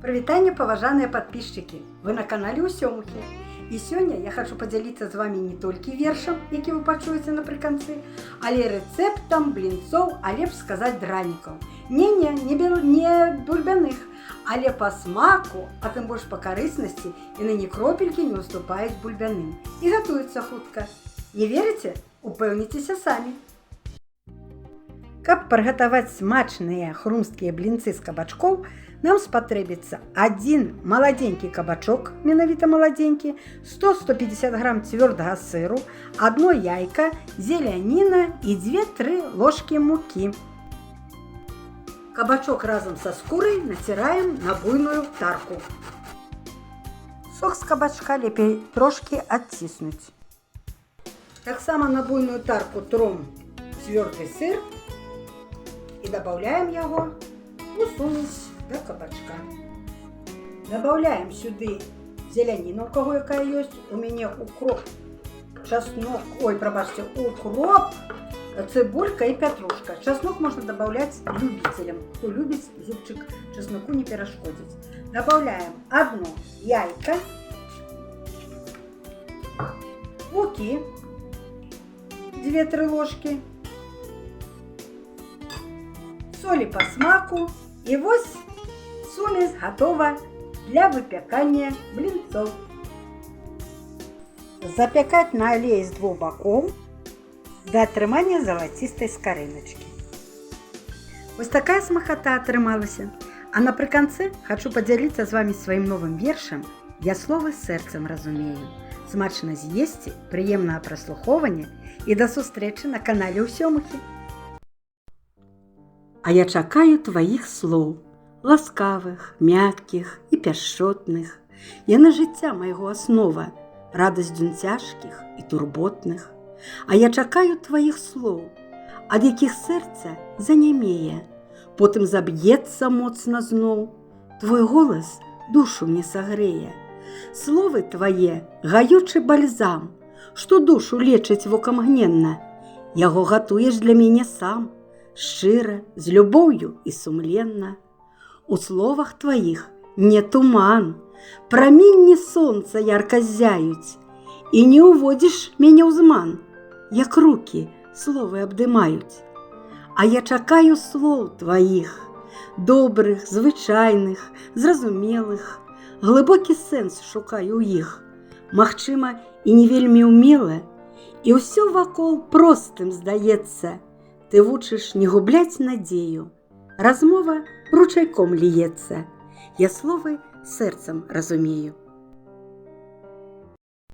Прывітанне, паважаныя падпісчыкі! Вы на канале Усёмухі. І сёння я хачу падзяліцца з вамі не толькі вершам, які вы пачуеце напрыканцы, але рэцэптам блінцоў, а лепш сказаць, дранікаў. Не-не, не бульбяных, але па смаку, а тым больш па карыснасці яны ні кропелькі не уступаюць бульбяным. І гатуюцца хутка. Не верыце? Упэўніцеся самі. Каб прыгатаваць смачныя хрумсткія блінцы з кабачкоў, нам спатрэбіцца адзін маладзенькі кабачок, менавіта маладзенькі, 100-150 грам цвёрдага сыру, одно яйка, зеляніна і 2-3 ложкі мукі. Кабачок разам са скурай націраем на буйную тарку. Сок з кабачка лепей трошкі адціснуць. Таксама на буйную тарку тром цвёрды сыр і добавляем яго у сумесь да кабачка. Добавляем сюды зеляніну, у каго якая ёсць. У мяне укроп, часнок, ой, прабачце, укроп, цыбулька і пятрушка. Часнок можна добавлять любителям. Хто любіць, зубчык часнаку не перашкодзіць. Добавляем одно яйко, муки 2-3 ложки, солі па смаку, і вось сумесь гатова для выпякання блінцоў. Запякаць на алеі з двух бакоў да атрымання залацістай скарыначкі. Вось такая смаката атрымалася. А напрыканцы хачу падзяліцца з вамі сваім новым вершам «Я словы сэрцам разумею». Смачна з'есці, прыемнага праслухоўвання і да сустрэчы на канале Усёмухі. А я чакаю тваіх слоў, ласкавых, мяккіх і пяшчотных. Яны жыцця майго аснова, радасць дзён цяжкіх і турботных. А я чакаю тваіх слоў, ад якіх сэрца занямее, потым заб'ецца моцна зноў. Твой голас душу мне сагрэе. Словы твае гаючы бальзам, што душу лечыць вокамгненна. Яго гатуеш для мяне сам, шчыра, з любоўю і сумленна. У словах тваіх не туман, праменні сонца ярка зяюць, і не ўводзіш мяне ў зман, як рукі словы абдымаюць. А я чакаю слоў тваіх, добрых, звычайных, зразумелых, глыбокі сэнс шукаю ў іх. Магчыма, і не вельмі ўмела, і ўсё вакол простым здаецца. Ты вучыш не губляць надзею. Размова ручайком ліецца. Я словы сэрцам разумею.